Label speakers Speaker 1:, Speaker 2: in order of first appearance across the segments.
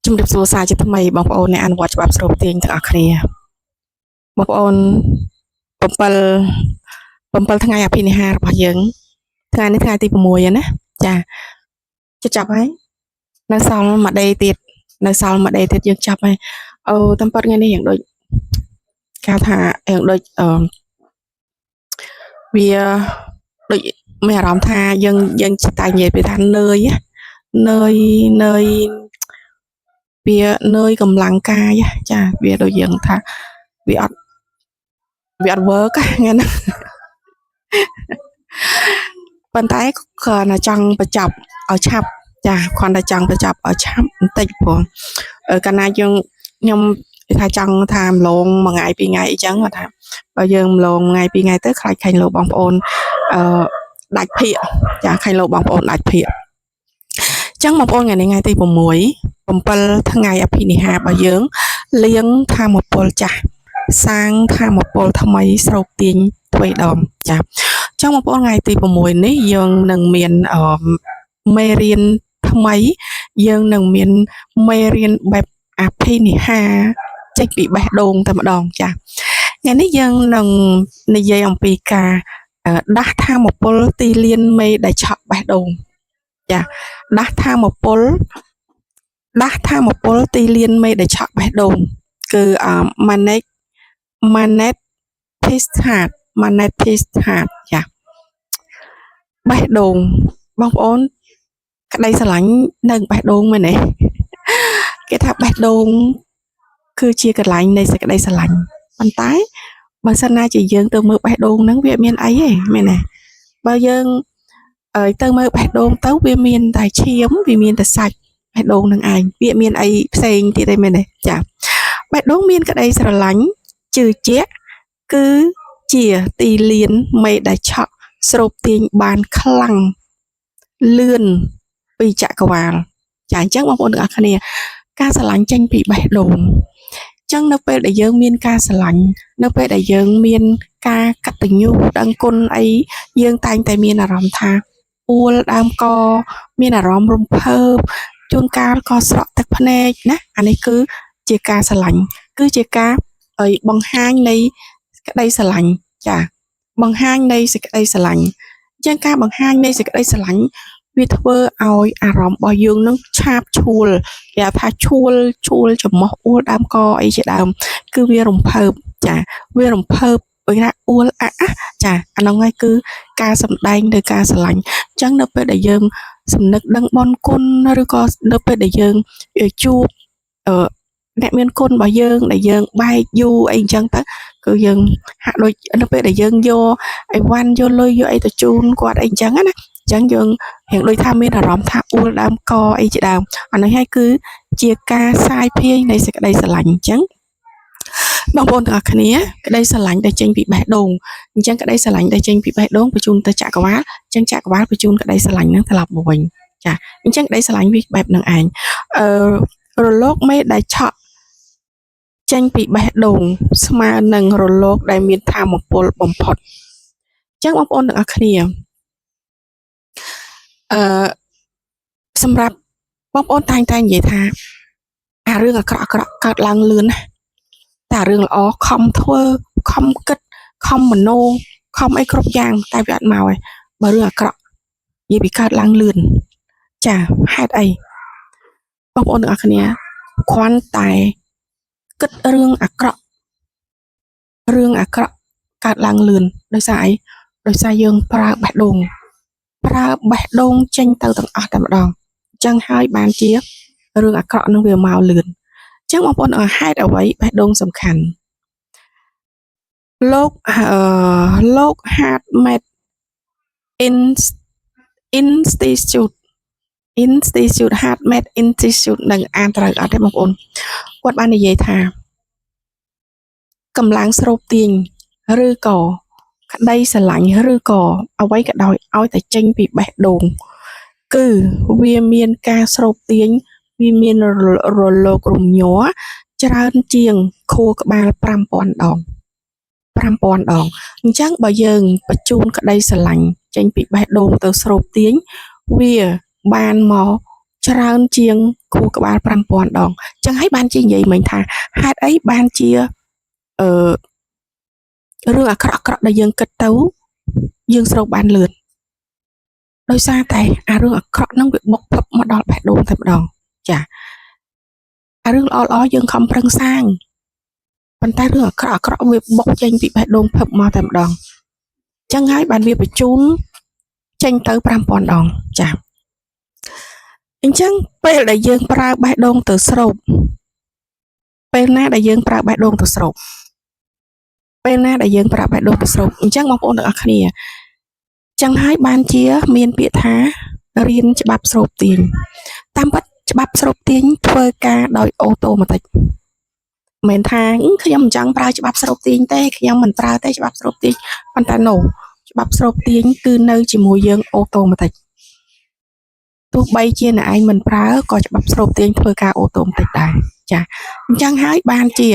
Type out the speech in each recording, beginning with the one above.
Speaker 1: ជំរាបសួរសាជាថ្មីបងប្អូនអ្នកអនុវត្តច្បាប់ស្រូបទាញទាំងអស់គ្នាបងប្អូន7 7ថ្ងៃអភិនិហារបស់យើងថ្ងៃនេះថ្ងៃទី6ហើយណាចាជិតចាប់ហើយនៅសល់មួយដេទៀតនៅសល់មួយដេទៀតយើងចាប់ហើយអូតាមពិតថ្ងៃនេះយ៉ាងដូចគេថាយ៉ាងដូចអឺវាដូចមានអារម្មណ៍ថាយើងយើងតែនិយាយពីថានឿយនឿយនឿយវានឿយកម្លាំងកាយចាវាដូចយើងថាវាអត់វាអត់ work ថ្ងៃហ្នឹងប៉ុន្តែគ្រាន់តែចង់បញ្ចប់ឲ្យឆាប់ចាគ្រាន់តែចង់បញ្ចប់ឲ្យឆាប់បន្តិចព្រោះកាលណាយើងខ្ញុំថាចង់ថាម្លងមួយថ្ងៃពីរថ្ងៃអីចឹងគាត់ថាបើយើងម្លងថ្ងៃពីរថ្ងៃទៅខ្លាចខែងលោកបងប្អូនអឺដាច់ភាកចាខែងលោកបងប្អូនដាច់ភាកចឹងបងប្អូនថ្ងៃនេះថ្ងៃទី6 7ថ្ងៃអភិនិហារបស់យើងលៀងធម្មពលចាស់សាងធម្មពលថ្មីស្រូបទាញទ្វេដងចាចឹងបងប្អូនថ្ងៃទី6នេះយើងនឹងមានអឺមេរៀនថ្មីយើងនឹងមានមេរៀនបែបអភិនិហាចេញពីបេះដូងតែម្ដងចាថ្ងៃនេះយើងនឹងនិយាយអំពីការដាស់ធម្មពលទីលានមេដែលឆក់បេះដូងចាដាស់ធម្មពលដាស់ធម្មពលទីលានមេដែលឆក់បេះដូងគឺ manage magnetic heart magnetic heart ចាបេះដូងបងប្អូនក្តីស្រឡាញ់នៅបេះដូងមែនទេគេថាបេះដូងគឺជាកន្លែងនៃសេចក្តីស្រឡាញ់ប៉ុន្តែបើសិនណាជាយើងទៅមើលបេះដូងហ្នឹងវាមានអីទេមែនទេបើយើងទៅមើលបេះដូងទៅវាមានតែឈាមវាមានតែសាច់បេះដូងនឹងឯងវាមានអីផ្សេងទៀតទេមែនទេចាបេះដូងមានក្តីស្រឡាញ់ជឿជាក់គឺជាទីលានមេដែលឆក់ស្រូបទាញបានខ្លាំងលឿនពីចក្រវាលចាអញ្ចឹងបងប្អូនទាំងអស់គ្នាការស្រឡាញ់ចេញពីបេះដូងអញ្ចឹងនៅពេលដែលយើងមានការស្រឡាញ់នៅពេលដែលយើងមានការកតញ្ញូដឹងគុណអីយើងតែងតែមានអារម្មណ៍ថាអួលដើមកមានអារម្មណ៍រំភើបជួនកាលក៏ស្រក់ទឹកភ្នែកណាអានេះគឺជាការស្រឡាញ់គឺជាការឲ្យបង្ហាញនៃក្តីស្រឡាញ់ចាបង្ហាញនៃសេចក្តីស្រឡាញ់អញ្ចឹងការបង្ហាញនៃសេចក្តីស្រឡាញ់វាធ្វើឲ្យអារម្មណ៍របស់យើងនឹងឆាបឆួលគេហៅថាឆួលឆួលច្រមុះអួលដើមកអីជាដើមគឺវារំភើបចាវារំភើបវាថាអួលអាក់ចាអានោះហើយគឺការសម្ដែងឬការស្រឡាញ់អញ្ចឹងនៅពេលដែលយើងសំនឹកដឹងបុណ្យគុណឬក៏នៅពេលដែលយើងជួបអឺអ្នកមានគុណរបស់យើងដែលយើងបែកយូរអីអញ្ចឹងទៅគឺយើងហាក់ដូចនៅពេលដែលយើងយកអីវ៉ាន់យកលុយយកអីទៅជូនគាត់អីអញ្ចឹងណាអញ្ចឹងយើងរៀងដូចថាមានអារម្មណ៍ថាអួលដើមកអីជាដើមអានេះហើយគឺជាការសាយភាយនៃសេចក្តីស្រឡាញ់អញ្ចឹងបងប្អូនទាំងអស់គ្នាក្តីស្រឡាញ់ដែលចេញពីបេះដូងអញ្ចឹងក្តីស្រឡាញ់ដែលចេញពីបេះដូងបញ្ជូនទៅចក្រវាលអញ្ចឹងចក្រវាលបញ្ជូនក្តីស្រឡាញ់ហ្នឹងត្រឡប់មកវិញចាអញ្ចឹងក្តីស្រឡាញ់វាបែបហ្នឹងឯងអឺរលកមេដែលឆក់ចេញពីបេះដូងស្មើនឹងរលកដែលមានធម៌ពលបំផុតអញ្ចឹងបងប្អូនទាំងអស់គ្នាអឺសម្រាប់បងប្អូនតែងតែនិយាយថាអារឿងអាក្រក់អាក្រក់កើតឡើងលឿនណាតែរឿងល្អខំធ្វើខំគិតខំមโนខំអីគ្រប់យ៉ាងតែវាអត់មកឯងបើរឿងអាក្រក់និយាយពីកើតឡើងលឿនចាហេតុអីបងប្អូនទាំងអស់គ្នាគ្រាន់តែគិតរឿងអាក្រក់រឿងអាក្រក់កើតឡើងលឿនដោយសារអីដោយសារយើងប្រើបេះដូងប្រើបេះដូងចេញទៅទាំងអស់តែម្ដងអញ្ចឹងហើយបានជារឿងអាក្រក់នឹងវាមកលឿនអញ្ចឹងបងប្អូនហេតុអ្វីបេះដូងសំខាន់លោកអឺលោក HeartMath Institute Institute HeartMath Institute នឹងអានត្រូវអត់ទេបងប្អូនគាត់បាននិយាយថាកម្លាំងស្រូបទាញឬក៏ក្តីស្រឡាញ់ឬក៏អ្វីក៏ដោយឲ្យតែចេញពីបេះដូងគឺវាមានការស្រូបទាញវាមានរលករំញ័រច្រើនជាងខួរក្បាល5000ដង5000ដងអញ្ចឹងបើយើងបញ្ជូនក្តីស្រឡាញ់ចេញពីបេះដូងទៅស្រូបទាញវាបានមក ច្រើនជាងខួរក្បាល5000ដងចឹងហើយបានជានិយាយមិញថាហេតុអីបានជាអឺរឿងអាក្រក់អាក្រក់ដែលយើងគិតទៅយើងស្រូបបានលឿនដោយសារតែអារឿងអាក្រក់ហ្នឹងវាបុកផ្លឹបមកដល់បេះដូងតែម្ដងចាអារឿងល្អល្អយើងខំប្រឹងសាងប៉ុន្តែរឿងអាក្រក់អាក្រក់វាបុកចេញពីបេះដូងភឹបមកតែម្ដងចឹងហើយបានវាបញ្ជូនចេញទៅ5000ដងចាអញ្ចឹងពេលដែលយើងប្រើបេះដូងទៅស្រូបពេលណាដែលយើងប្រើបេះដូងទៅស្រូបពេលណាដែលយើងប្រើបេះដូងទៅស្រូបអញ្ចឹងបងប្អូនទាំងអស់គ្នាចឹងហើយបានជាមានពាក្យថារៀនច្បាប់ស្រូបទាញតាមពិតច្បាប់ស្រូបទាញធ្វើការដោយ automatic មិនថាខ្ញុំមិនចង់ប្រើច្បាប់ស្រូបទាញទេខ្ញុំមិនប្រើទេច្បាប់ស្រូបទាញប៉ុន្តែ no ច្បាប់ស្រូបទាញគឺនៅជាមួយយើង automatic ទោះបីជាអ្នកឯងមិនប្រើក៏ច្បាប់ស្រូបទាញធ្វើការ automatic ដែរចាអញ្ចឹងហើយបានជា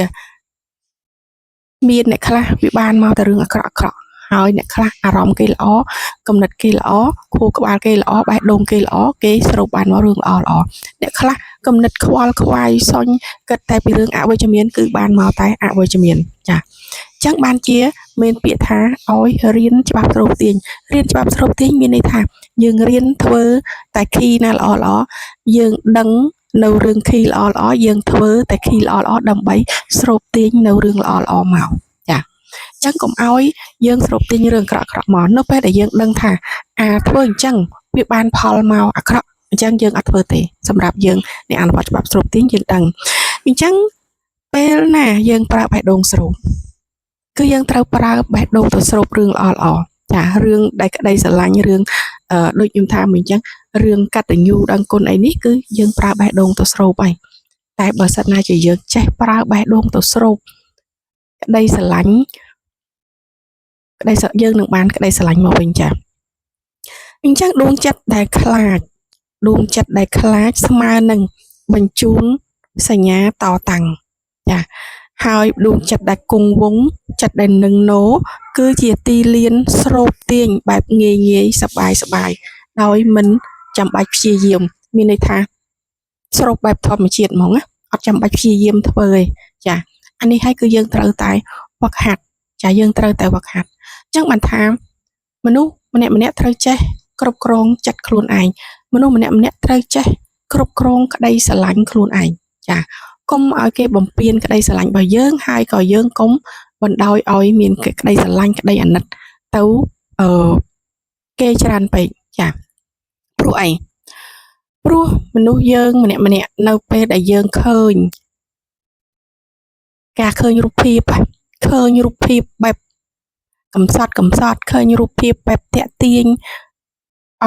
Speaker 1: មានអ្នកខ្លះវាបានមកតែរឿងអាក្រក់អាក្រក់ហើយអ្នកខ្លះអារម្មណ៍គេល្អគំនិតគេល្អខួរក្បាលគេល្អបេះដូងគេល្អគេស្រូបបានមករឿងល្អល្អអ្នកខ្លះគំនិតខ្វល់ខ្វាយសុញគិតតែពីរឿងអវិជ្ជមានគឺបានមកតែអវិជ្ជមានចាអញ្ចឹងបានជាមានពាក្យថាឲ្យរៀនច្បាប់ស្រូបទាញរៀនច្បាប់ស្រូបទាញមានន័យថាយើងរៀនធ្វើតែ key ណាល្អល្អយើងដឹងនៅរឿង key ល្អល្អយើងធ្វើតែ key ល្អល្អដើម្បីស្រូបទាញនៅរឿងល្អល្អមកចាអញ្ចឹងកុំឲ្យយើងស្រូបទាញរឿងអាក្រក់អាក្រក់មកនៅពេលដែលយើងដឹងថាអាធ្វើអញ្ចឹងវាបានផលមកអាក្រក់អញ្ចឹងយើងអត់ធ្វើទេសម្រាប់យើងអ្នកអនុវត្តច្បាប់ស្រូបទាញយើងដឹងអញ្ចឹងពេលណាយើងប្រើបេះដូងស្រូបគឺយើងត្រូវប្រើបេះដូងទៅស្រូបរឿងល្អល្អចារឿងដែលក្តីស្រឡាញ់រឿងអឺដូចខ្ញុំថាមិញអញ្ចឹងរឿងកតញ្ញូដឹងគុណអីនេះគឺយើងប្រើបេះដូងទៅស្រូបហើយតែបើសិនណាជាយើងចេះប្រើបេះដូងទៅស្រូបក្តីស្រឡាញ់ក្តីយើងនឹងបានក្តីស្រឡាញ់មកវិញចាអញ្ចឹងដួងចិត្តដែលខ្លាចដួងចិត្តដែលខ្លាចស្មើនឹងបញ្ជូនសញ្ញាតតាំងចាហើយដួងចិត្តដែលគង់វង្សចិត្តដែលនឹងណោគឺជាទីលានស្រូបទាញបែបងាយងាយសប្បាយសប្បាយដោយមិនចាំបាច់ព្យាយាមមានន័យថាស្រូបបែបធម្មជាតិហ្មងណាអត់ចាំបាច់ព្យាយាមធ្វើទេចាអានេះហើយគឺយើងត្រូវតែវឹកហាត់ចាយើងត្រូវតែវឹកហាត់អញ្ចឹងបានថាមនុស្សម្នាក់ម្នាក់ត្រូវចេះគ្រប់គ្រងចិត្តខ្លួនឯងមនុស្សម្នាក់ម្នាក់ត្រូវចេះគ្រប់គ្រងក្តីស្រឡាញ់ខ្លួនឯងចាកុំឲ្យគេបំពេញក្តីស្រឡាញ់របស់យើងហើយក៏យើងកុំបណ្ដោយឲ្យមានក្តីស្រឡាញ់ក្តីអាណិតទៅអឺគេច្រើនពេកចាព្រោះអីព្រោះមនុស្សយើងម្នាក់ម្នាក់នៅពេលដែលយើងឃើញការឃើញរូបភាពឃើញរូបភាពបែបកំសត់កំសត់ឃើញរូបភាពបែបតាក់ទាញ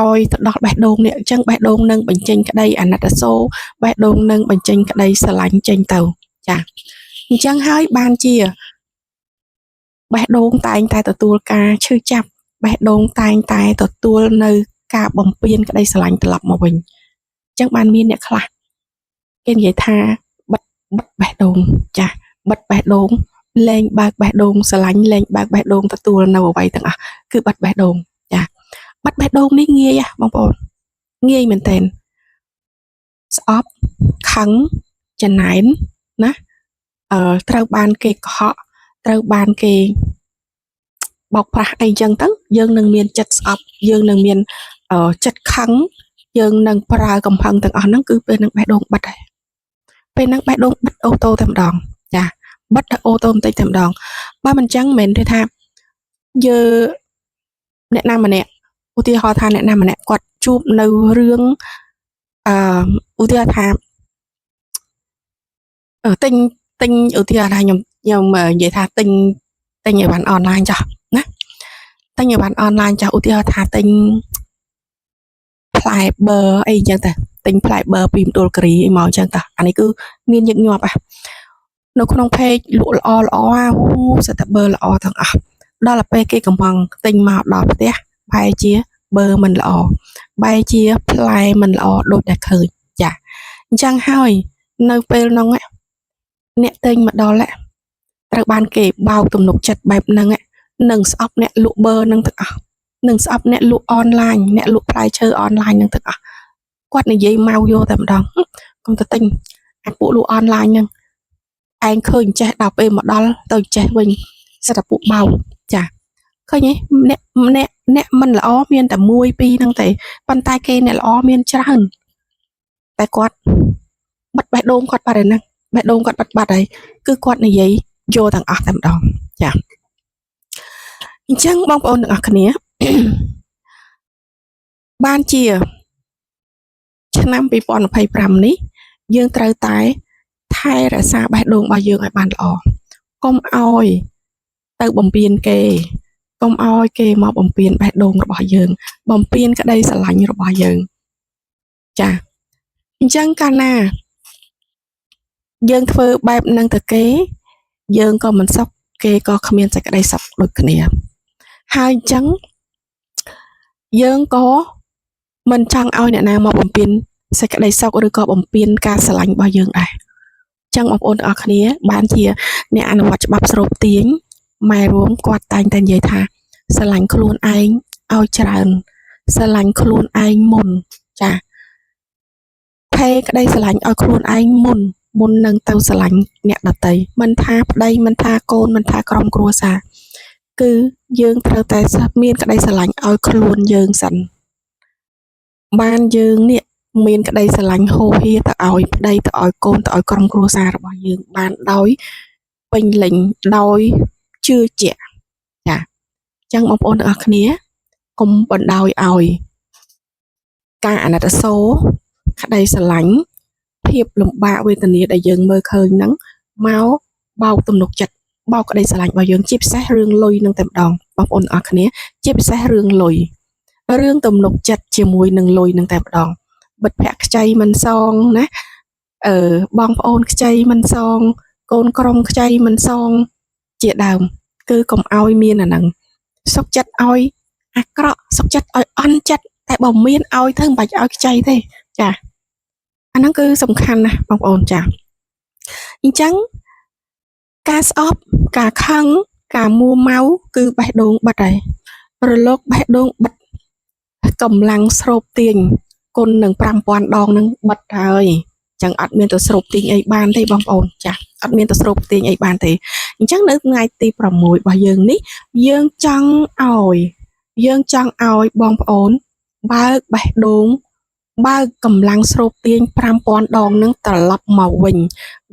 Speaker 1: ឲ្យទៅដល់បេះដូងនេះអញ្ចឹងបេះដូងនឹងបញ្ចេញក្តីអាណិតអាសូរបេះដូងនឹងបញ្ចេញក្តីស្រឡាញ់ចេញទៅចាអញ្ចឹងហើយបានជាបេះដូងតែងតែទទួលការឈឺចាប់បេះដូងតែងតែទទួលនៅការបំពេញក្តីស្រឡាញ់ត្រឡប់មកវិញអញ្ចឹងបានមានអ្នកខ្លះគេនិយាយថាបិទបិទបេះដូងចាបិទបេះដូងលែងបើកបេះដូងស្រឡាញ់លែងបើកបេះដូងទទួលនៅអ្វីទាំងអស់គឺបិទបេះដូងចាបិទបេះដូងនេះងាយហ៎បងប្អូនងាយមែនតើស្អប់ខឹងចំណែនណាអឺត្រូវបានគេកុហកត្រូវបានគេបោកប្រាស់អីចឹងទៅយើងនឹងមានចិត្តស្អប់យើងនឹងមានចិត្តខឹងយើងនឹងប្រើកំហឹងទាំងអស់ហ្នឹងគឺពេលហ្នឹងបេះដូងបិទហើយពេលហ្នឹងបេះដូងបិទ auto តែម្ដងចាបិទ auto បន្តិចតែម្ដងបើមិនចឹងមិនមែនទេថាយើងអ្នកណាម្នាក់ឧទាហរណ៍ថាអ្នកណាម្នាក់គាត់ជួបនៅរឿងអឺឧទាហរណ៍ថាទិញទិញឧទាហរណ៍ថាខ្ញុំខ្ញុំនិយាយថាទិញទិញអីវ៉ាន់អនឡាញចុះណាទិញអីវ៉ាន់អនឡាញចុះឧទាហរណ៍ថាទិញផ្លែបឺអីចឹងទៅទិញផ្លែបឺពីមណ្ឌលគិរីអីមកចឹងទៅអានេះគឺមានញឹកញាប់ហ่ะនៅក្នុង page លក់ល្អល្អអូសិតតែបឺល្អទាំងអស់ដល់ទៅពេលគេកំងទិញមកដល់ផ្ទះបែរជាបឺមិនល្អបែរជាផ្លែមិនល្អដូចដែលឃើញចាអញ្ចឹងហើយនៅពេលហ្នឹងអ្នកទិញមកដល់ត្រូវបានគេបោកទំនុកចិត្តបែបហ្នឹងនឹងស្អប់អ្នកលក់បឺនឹងទាំងអស់នឹងស្អប់អ្នកលក់អនឡាញអ្នកលក់ផ្លែឈើអនឡាញនឹងទាំងអស់ គាត់និយាយមកយកតែម្ដងកុំទៅទិញអាពួកលក់អនឡាញហ្នឹងឯងឃើញចេះដល់ពេលមកដល់ទៅចេះវិញសិតតែពួកបោកចាឃើញទេអ្នកអ្នកអ្នកមិនល្អមានតែមួយពីរហ្នឹងទេប៉ុន្តែគេអ្នកល្អមានច្រើនតែគាត់បិទបេះដូងគាត់បាត់ហើយហ្នឹងបេះដូងគាត់បាត់បាត់ហើយគឺគាត់និយាយយកទាំងអស់តែម្ដងចាអញ្ចឹងបងប្អូនទាំងអស់គ្នាបានជាឆ្នាំ2025នេះយើងត្រូវតែថែរក្សាបេះដូងរបស់យើងឲ្យបានល្អកុំឲ្យទៅបំពេញគេកុំឲ្យគេមកបំពេញបេះដូងរបស់យើងបំពេញក្តីស្រឡាញ់របស់យើងចាអញ្ចឹងកាលណាយើងធ្វើបែបហ្នឹងទៅគេយើងក៏មិនសុខគេក៏គ្មានសេចក្តីសុខដូចគ្នាហើយអញ្ចឹងយើងក៏មិនចង់ឲ្យអ្នកណាមកបំពេញសេចក្តីសុខឬក៏បំពេញការស្រឡាញ់របស់យើងដែរចឹងបងប្អូនទាំងអស់គ្នាបានជាអ្នកអនុវត្តច្បាប់ស្រូបទាញម៉ែរួមគាត់តែងតែនិយាយថាស្រឡាញ់ខ្លួនឯងឲ្យច្រើនស្រឡាញ់ខ្លួនឯងមុនចាថេក្តីស្រឡាញ់ឲ្យខ្លួនឯងមុនមុននឹងទៅស្រឡាញ់អ្នកដទៃមិនថាប្តីមិនថាកូនមិនថាក្រុមគ្រួសារគឺយើងត្រូវតែមានក្តីស្រឡាញ់ឲ្យខ្លួនយើងសិនបានយើងនេះមានក្តីស្រឡាញ់ហូរហៀទៅឲ្យប្តីទៅឲ្យកូនទៅឲ្យក្រុមគ្រួសាររបស់យើងបានដោយពេញលេញដោយជឿជាក់ចាអញ្ចឹងបងប្អូនទាំងអស់គ្នាកុំបណ្ដោយឲ្យការអាណិតអាសូរក្តីស្រឡាញ់ភាពលំបាកវេទនាដែលយើងមើលឃើញហ្នឹងមកបោកទំនុកចិត្តបោកក្តីស្រឡាញ់របស់យើងជាពិសេសរឿងលុយនឹងតែម្ដងបងប្អូនទាំងអស់គ្នាជាពិសេសរឿងលុយរឿងទំនុកចិត្តជាមួយនឹងលុយនឹងតែម្ដងមិត្តភក្តិខ្ចីមិនសងណាបងប្អូនខ្ចីមិនសងកូនក្រុមខ្ចីមិនសងជាដើមគឺកុំឲ្យមានអាហ្នឹងសុខចិត្តឲ្យអាក្រក់សុខចិត្តឲ្យអន់ចិត្តតែបើមានឲ្យទៅមិនបាច់ឲ្យខ្ចីទេចាអាហ្នឹងគឺសំខាន់ណាស់បងប្អូនចាអញ្ចឹងការស្អប់ការខឹងការមួម៉ៅគឺបេះដូងបិទហើយរលកបេះដូងបិទកម្លាំងស្រូបទាញគុណនឹង5000ដងនឹងបិទហើយចឹងអត់មានទៅស្រូបទាញអីបានទេបងប្អូនចាអត់មានទៅស្រូបទាញអីបានទេអញ្ចឹងនៅថ្ងៃទី6របស់យើងនេះយើងចង់ឲ្យបងប្អូនបើកបេះដូងបើកកម្លាំងស្រូបទាញ5000ដងនឹងត្រឡប់មកវិញ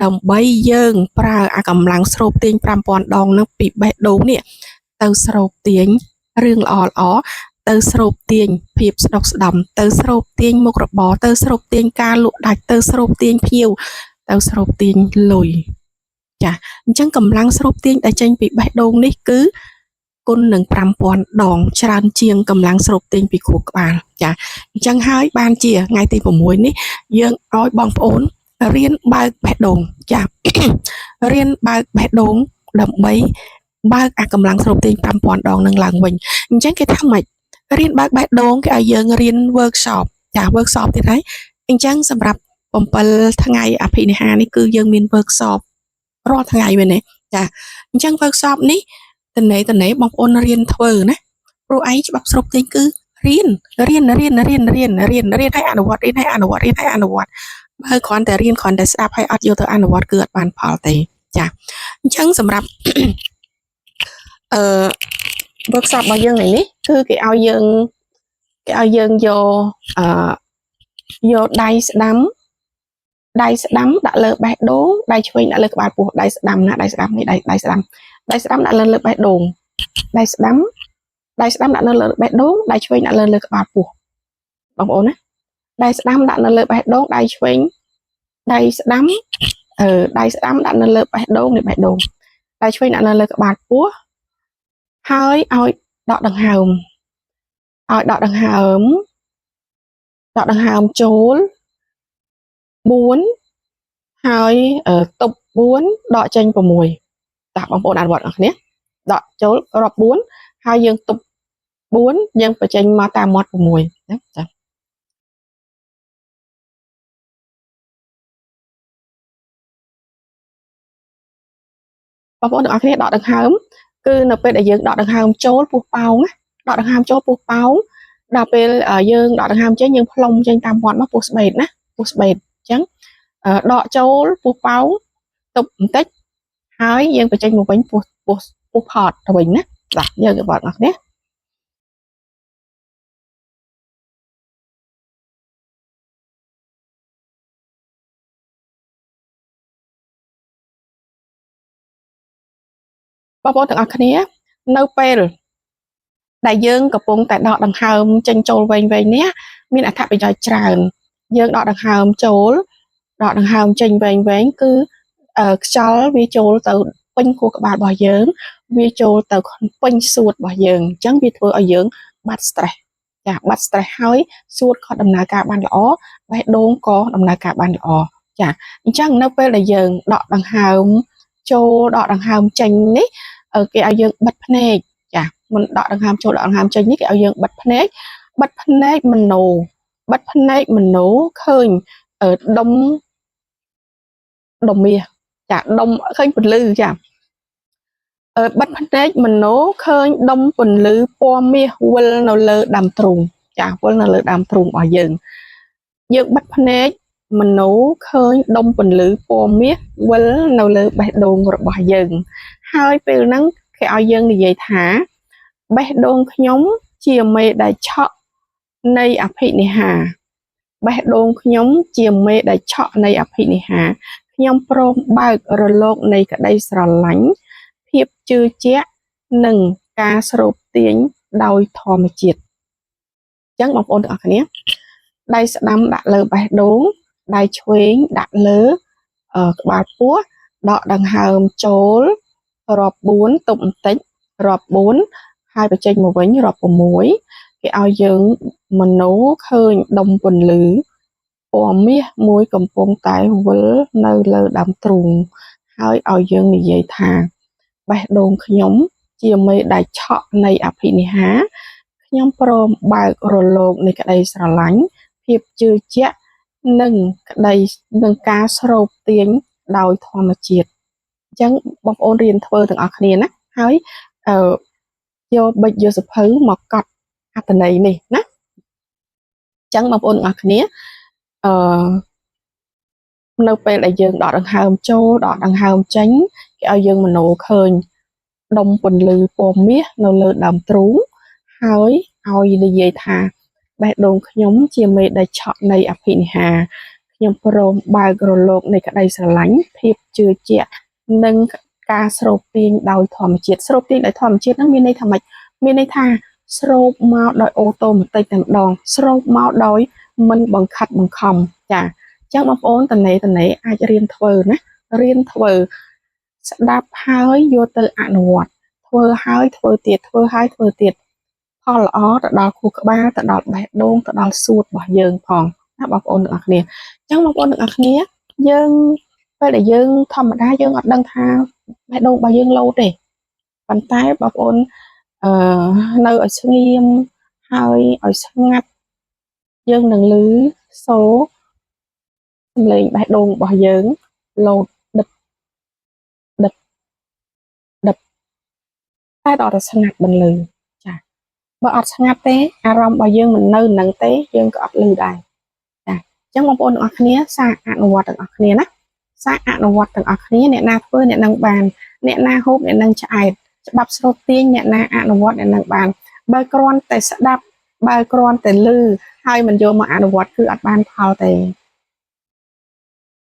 Speaker 1: ដើម្បីយើងប្រើអាកម្លាំងស្រូបទាញ5000ដងនឹងពីបេះដូងនេះទៅស្រូបទាញរឿងល្អល្អទៅស្រូបទាញភាពស្ដុកស្ដំទៅស្រូបទាញមុខរបរទៅស្រូបទាញការលក់ដាច់ទៅស្រូបទាញភ្ញៀវទៅស្រូបទាញលុយចាអញ្ចឹងកម្លាំងស្រូបទាញដែលចេញពីបេះដូងនេះគឺគុណនឹង5000ដងច្រើនជាងកម្លាំងស្រូបទាញពីខួរក្បាលចាអញ្ចឹងហើយបានជាថ្ងៃទី6នេះយើងឲ្យបងប្អូនរៀនបើកបេះដូងចារៀនបើកបេះដូងដើម្បីបើកអាកម្លាំងស្រូបទាញ5000ដងនឹងឡើងវិញអញ្ចឹងគេថាម៉េចរៀនបើកបេះដូងគេឲ្យយើងរៀន workshop ចា workshop ទៀតហើយអញ្ចឹងសម្រាប់7ថ្ងៃអភិនិហានេះគឺយើងមាន workshop រាល់ថ្ងៃមែនទេចាអញ្ចឹង workshop នេះតនេបងប្អូនរៀនធ្វើណាព្រោះឯងច្បាប់ស្រូបទាញគឺរៀនរៀនរៀនរៀនរៀនរៀនរៀនឲ្យអនុវត្តរៀនឲ្យអនុវត្តរៀនឲ្យអនុវត្តបើគ្រាន់តែរៀនគ្រាន់តែស្ដាប់ហើយអត់យកទៅអនុវត្តគឺអត់បានផលទេចាអញ្ចឹងសម្រាប់អឺ workshop របស់យើងនេះគឺគេឲ្យយើងយកយកដៃស្ដាំដាក់លើបេះដូងដៃឆ្វេងដាក់លើក្បាលពោះដៃស្ដាំណាដៃស្ដាំនេះដៃស្ដាំដៃស្ដាំដាក់លើបេះដូងដៃស្ដាំដាក់នៅលើបេះដូងដៃឆ្វេងដាក់លើក្បាលពោះបងប្អូនណាដៃស្ដាំដាក់នៅលើបេះដូងដៃឆ្វេងដៃស្ដាំដៃស្ដាំដាក់នៅលើបេះដូងនេះបេះដូងដៃឆ្វេងដាក់នៅលើក្បាលពោះហើយឲ្យដកដង្ហើមឲ្យដកដង្ហើមដកដង្ហើមចូល4ហើយទប់4ដកចេញ6តោះបងប្អូនអនុវត្តអស់គ្នាដកចូលរាប់4ហើយយើងទប់4យើងបញ្ចេញមកតាមមាត់6ណាចាបងប្អូនទាំងអស់គ្នាដកដង្ហើមគឺនៅពេលដែលយើងដកដង្ហើមចូលពោះប៉ោងណាដកដង្ហើមចូលពោះប៉ោង ដល់ពេលយើងដកដង្ហើមចេញយើងផ្លុំចេញតាមមាត់មកពោះស្បែកណាពោះស្បែកអញ្ចឹងដកចូលពោះប៉ោងទប់បន្តិចហើយយើងបញ្ចេញមកវិញពោះពោះពោះផតទៅវិញណាបាទយើងបងប្អូនគ្នាបងប្អូនទាំងអស់គ្នានៅពេលដែលយើងកំពុងតែដកដង្ហើមចេញចូលវែងៗនេះមានអត្ថប្រយោជន៍ច្រើនយើងដកដង្ហើមចូលដកដង្ហើមចេញវែងៗគឺខ្យល់វាចូលទៅពេញខួរក្បាលរបស់យើងវាចូលទៅពេញសួតរបស់យើងអញ្ចឹងវាធ្វើឲ្យយើងបាត់ stress ចាបាត់ stress ហើយសួតក៏ដំណើរការបានល្អបេះដូងក៏ដំណើរការបានល្អចាអញ្ចឹងនៅពេលដែលយើងដកដង្ហើមចូលដកដង្ហើមចេញនេះគេឲ្យយើងបិទភ្នែកចាមិនដកដង្ហើមចូលដកដង្ហើមចេញនេះគេឲ្យយើងបិទភ្នែកបិទភ្នែកមโนបិទភ្នែកមโนឃើញដុំដុំមាសចាដុំឃើញពន្លឺចាបិទភ្នែកមโนឃើញដុំពន្លឺពណ៌មាសវិលនៅលើដើមទ្រូងចាវិលនៅលើដើមទ្រូងរបស់យើងយើងបិទភ្នែកមโนឃើញដុំពន្លឺពណ៌មាសវិលនៅលើបេះដូងរបស់យើងហើយពេលហ្នឹងគេឲ្យយើងនិយាយថាបេះដូងខ្ញុំជាមេដែលឆក់នៃអភិនិហាបេះដូងខ្ញុំជាមេដែលឆក់នៃអភិនិហាខ្ញុំព្រមបើករលកនៃក្តីស្រឡាញ់ភាពជឿជាក់និងការស្រូបទាញដោយធម្មជាតិអញ្ចឹងបងប្អូនទាំងអស់គ្នាដៃស្ដាំដាក់លើបេះដូងដៃឆ្វេងដាក់លើក្បាលពោះដកដង្ហើមចូលរាប់4ទប់បន្តិចរាប់4ហើយបញ្ចេញមកវិញរាប់6គេឲ្យយើងមโนឃើញដុំពន្លឺពណ៌មាសមួយកំពុងតែវិលនៅលើដើមទ្រូងហើយឲ្យយើងនិយាយថាបេះដូងខ្ញុំជាមេដែលឆក់នៃអភិនិហាខ្ញុំព្រមបើករលកនៃក្តីស្រឡាញ់ភាពជឿជាក់និងក្តីនិងការស្រូបទាញដោយធម្មជាតិអញ្ចឹងបងប្អូនរៀនធ្វើទាំងអស់គ្នាណាហើយអឺយកប៊ិចយកសភៅមកកត់អត្ថន័យនេះណាអញ្ចឹងបងប្អូនទាំងអស់គ្នាអឺនៅពេលដែលយើងដកដង្ហើមចូលដកដង្ហើមចេញគេឲ្យយើងមโนឃើញដុំពន្លឺពណ៌មាសនៅលើដើមទ្រូងហើយឲ្យនិយាយថាបេះដូងខ្ញុំជាមេដែលឆក់នៃអភិនិហាខ្ញុំព្រមបើករលកនៃក្តីស្រឡាញ់ភាពជឿជាក់និងការស្រូបទាញដោយធម្មជាតិស្រូបទាញដោយធម្មជាតិហ្នឹងមានន័យថាម៉េចមានន័យថាស្រូបមកដោយអូតូម៉ាទិកតែម្ដងស្រូបមកដោយមិនបង្ខិតបង្ខំចាអញ្ចឹងបងប្អូនតនេតនេអាចរៀនធ្វើណារៀនធ្វើស្ដាប់ហើយយកទៅអនុវត្តធ្វើហើយធ្វើទៀតធ្វើហើយធ្វើទៀតផលល្អទៅដល់ខួរក្បាលទៅដល់បេះដូងទៅដល់សួតរបស់យើងផងណាបងប្អូនទាំងអស់គ្នាអញ្ចឹងបងប្អូនទាំងអស់គ្នាយើងពេលដែលយើងធម្មតាយើងអត់ដឹងថាបេះដូងរបស់យើងលោតទេប៉ុន្តែបងប្អូនអឺនៅឲ្យស្ងៀមហើយឲ្យស្ងាត់យើងនឹងឮសូរសំឡេងបេះដូងរបស់យើងលោតដឹបដឹបដឹបតែដល់តែស្ងាត់មិនឮចាបើអត់ស្ងាត់ទេអារម្មណ៍របស់យើងមិននៅនឹងទេយើងក៏អត់ឮដែរចាអញ្ចឹងបងប្អូនទាំងអស់គ្នាសាកអនុវត្តទាំងអស់គ្នាណាសាកអនុវត្តទាំងអស់គ្នាអ្នកណាធ្វើអ្នកនឹងបានអ្នកណាហូបអ្នកនឹងឆ្អែតច្បាប់ស្រូបទាញអ្នកណាអនុវត្តអ្នកនឹងបានបើគ្រាន់តែស្ដាប់បើគ្រាន់តែឮហើយមិនយកមកអនុវត្តគឺអត់បានផលទេ